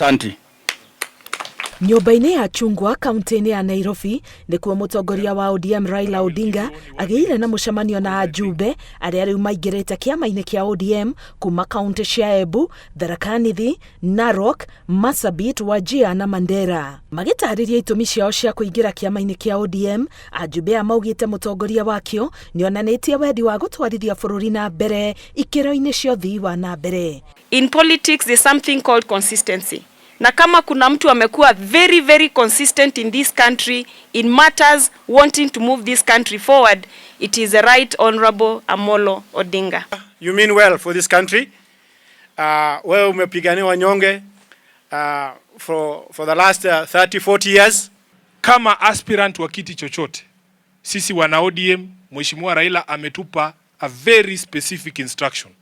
Asante. Nyũmba-inĩ ya Chungwa kaunti-inĩ ya Nairobi nĩkuo mũtongoria wa ODM Raila Odinga agĩire na mũcemanio na ajumbe arĩa rĩu maingĩrĩte kĩama-inĩ kĩa ODM kuma kaunti cia Embu, Tharaka Nithi, Narok, Marsabit, Wajir na Mandera. Magĩtarĩria itũmi ciao cia kũingĩra kĩama-inĩ kĩa ODM, ajumbe aya maugĩte mũtongoria wakĩo nĩonanĩtie wendi wa gũtwarithia bũrũri na mbere ikĩro-inĩ cia ũthii wa na mbere. In politics there's something called consistency. Na kama kuna mtu amekuwa very very consistent in this country in matters wanting to move this country forward, it is the Right Honorable Amolo Odinga. You mean well for this country. Wewe umepigania wanyonge for the last 30, 40 years. Kama aspirant wa kiti chochote, sisi wana ODM, Mheshimiwa Raila ametupa a very specific instruction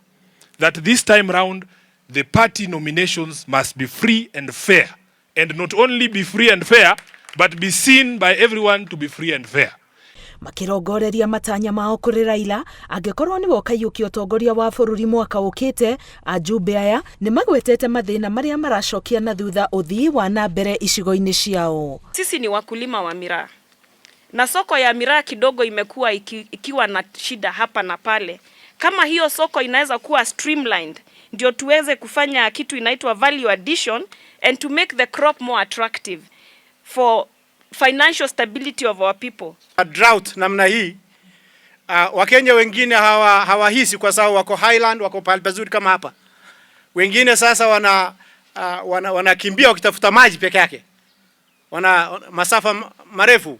that this time round the party nominations must be free and fair, and not only be free and fair but be seen by everyone to be free and fair. Makirongoreria matanya mao kũrĩ Raila angĩkorwo nĩwe ũkaiyũkia ũtongoria wa bũrũri mwaka ũkĩte, ajumbe aya nĩ magwetete mathĩna marĩa maracokia na thutha ũthii wa na mbere icigo-inĩ ciao. Sisi ni wakulima wa miraa na soko ya miraa kidogo imekuwa ikiwa na shida hapa na pale. Kama hiyo soko inaweza kuwa streamlined, ndio tuweze kufanya kitu inaitwa value addition and to make the crop more attractive for financial stability of our people. A drought namna hii, Wakenya wengine hawahisi kwa sababu wako highland, wako pahali pazuri kama hapa. Wengine sasa wanakimbia wakitafuta maji peke yake, wana masafa marefu.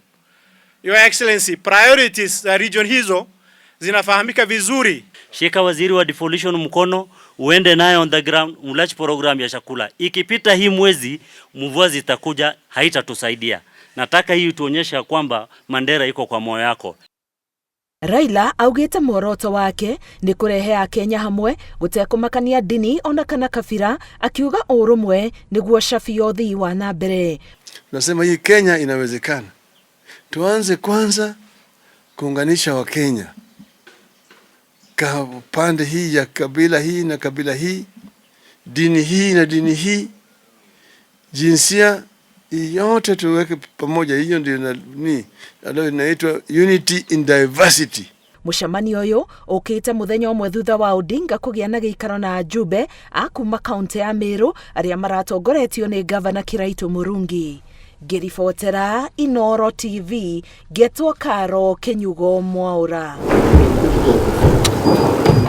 Your Excellency, priorities za region hizo zinafahamika vizuri. Shika waziri wa devolution mkono, uende naye on the ground, mlaunch program ya chakula. Ikipita hii mwezi, mvua zitakuja, haitatusaidia. Nataka hii tuonyesha kwamba Mandera iko kwa moyo yako. Raila augĩte muoroto wake nĩ kũrehe Akenya hamwe gũtekũmakania ndini ona kana kabira, akiuga ũrũmwe nĩguo cabi ya ũthii wa na mbere. Tunasema hii Kenya inawezekana. Tuanze kwanza kuunganisha Wakenya ka pande hii ya kabila hii na kabila hii, dini hii na dini hii, jinsia yote tuweke pamoja. Hiyo ndio ni inaitwa unity in diversity. Mũcemanio ũyũ ũkĩte mũthenya ũmwe thutha wa Odinga kũgĩa na gĩikaro na ajumbe a kuma kaunti ya Meru arĩa maratongoretio nĩ gavana Kiraitu Murungi. Ngĩribotera Inooro TV, ngetwo Karo Kinyugo Mwaura.